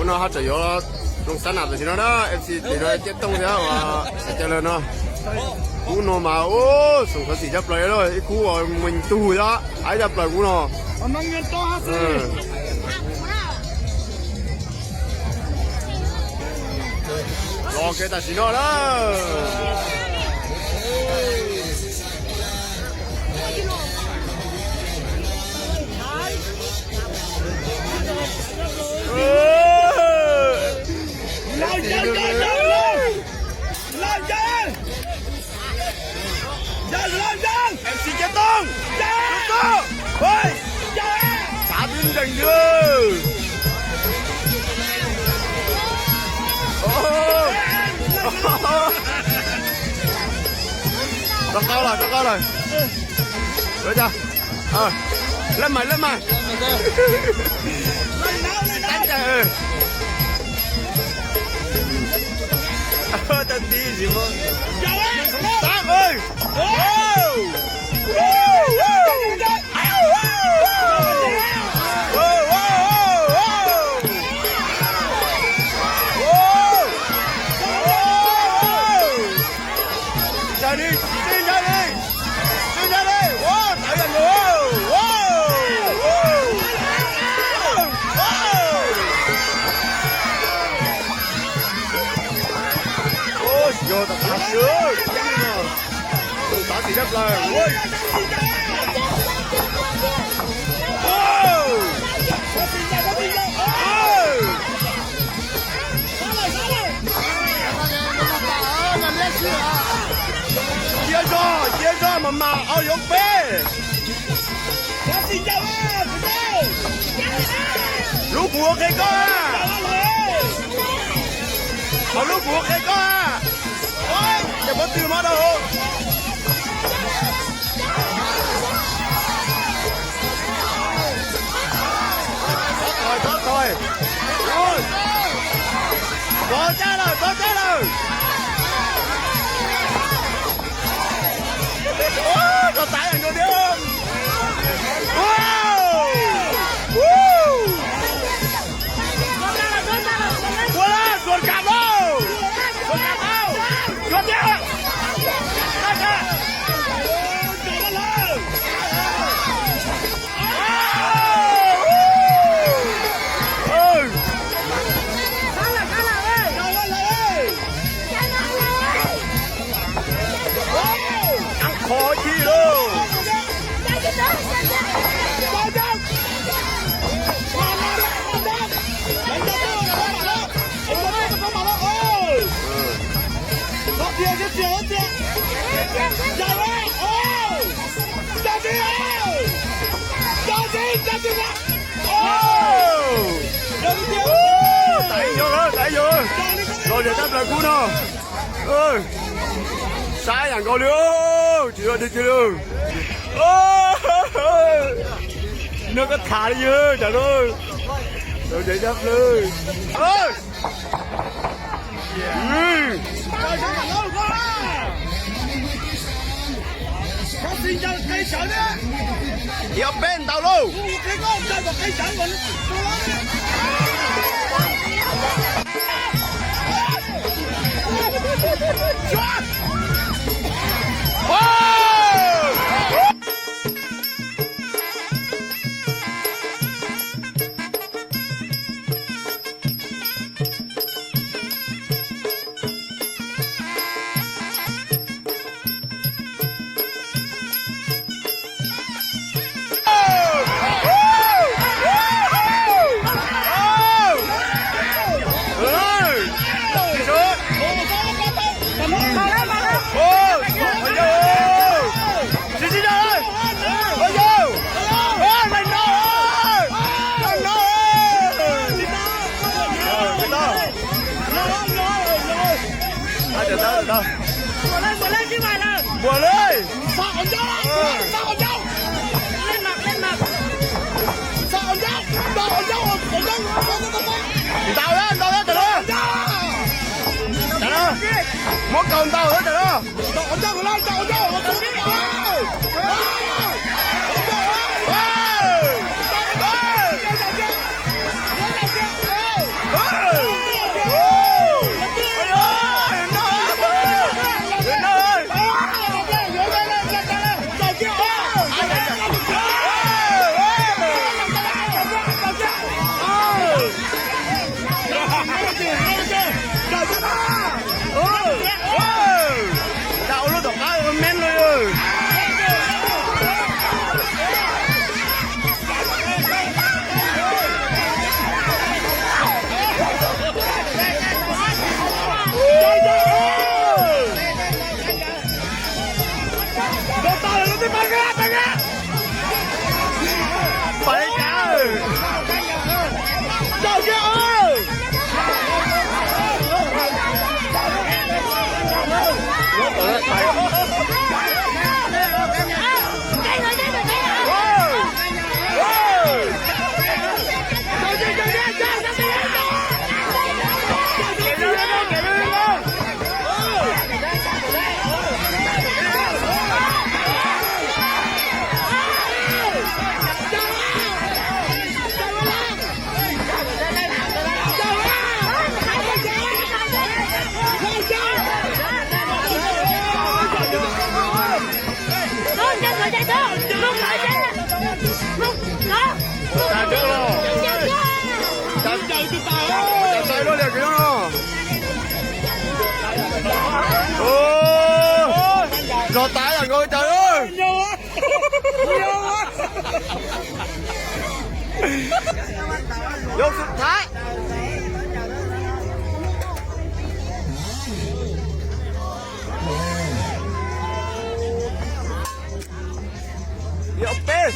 Ub, no ho tseem yuav zoo xab nam tam sim no na, F C tim no Ciaj Tooj thiab uas Xaiv Cawv lawm no. Kub no mas ub, xoom khuv xim caj plaws, ib khub uas me tug thiab, ib caj plaws kub no. Los kev tam sim no na. Xav tib ntees lawm. Rov qab lawm, rov qab lawm. Lab mas, lab mas. Tau tib sim. Ntshai li, tsis ntshai li, tsis ntshai li, ua tawv yam nkaus. Yog tas tas xwb, tas tim dab plaws. Cia zog, cia zog mas mas au yuav peb. Lub kuv ua qhia koj a. Hauv lub kuv ua qhia koj a. Ces pob tw mob rau hauv. Txhob thoi, txhob thoi. Txog caij lawm, txog caij lawm. Txog tav yam nkaus thiab. Ua lawm, suas kam lauj. Suas kam lauj. Suas tiag. Qhov ci lauj. Tas ib zaug lawm, tas ib zaug lawm. Los zem tab plaws kub no. Saib yam nkaus li, tsis ua dig kiag li. Nws koj tham li yog tam no. Los zem tab plaws. Yog peb ntaus lauj. Muab kaus ntaus ntag no. Ua lub tom qab me no. Zog tas yam nkaus cas. Yog xub thab. Yog peb.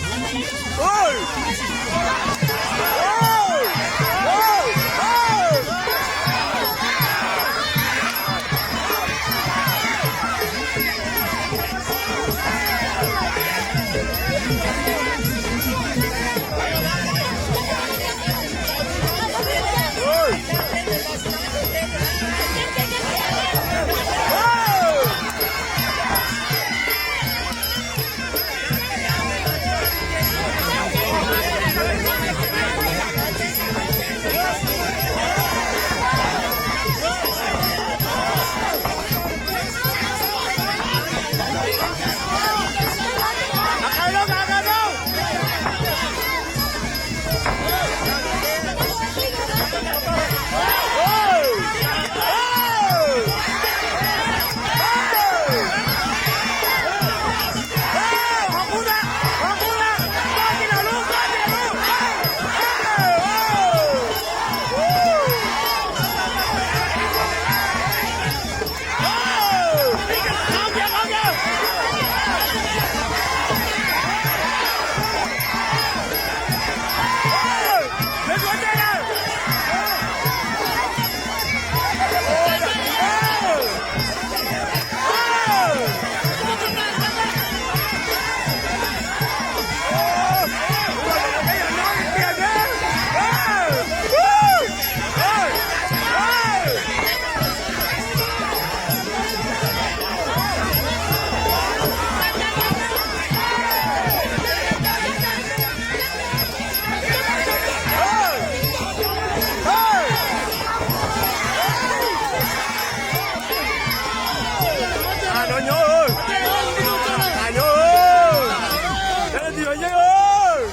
Nyob, nyob,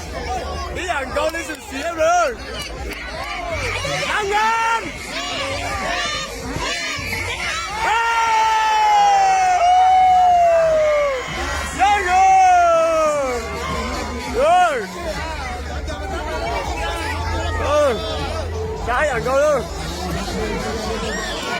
ib yam nkaus li xwm xiv lawm. Nab ngan. Sab yam nkaus.